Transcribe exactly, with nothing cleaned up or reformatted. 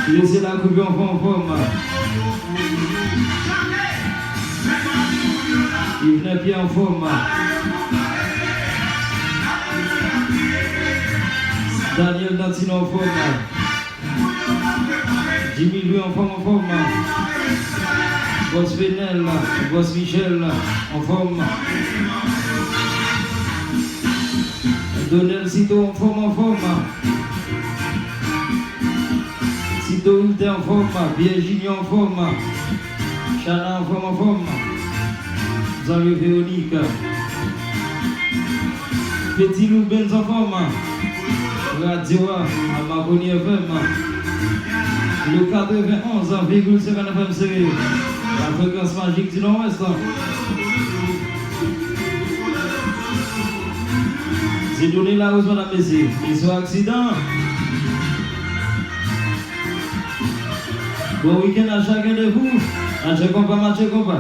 Lesye Lakoupe anfòm, anfòm. Yvner Pierre anfòm. Daniel Dantino anfòm. Jimmy Louis anfòm, anfòm. Bòs Fenel, Bòs Michel anfòm. Donel Cito anfòm, anfòm. Cito Wilter anfòm. Pierre Junior anfòm. Chana anfòm, anfòm. Zanmi Véronique. Petit Loup Benz anfòm. Radyo a, Marconi F M. Le quatre-vingt-onze virgule cinq F M se la fréquence magique du Nord-Ouest. Se Dieudonné Larose, medam, mesye. E sou aksidan. Bon wikenn a chacun de vous. Matche konpa, matche konpa.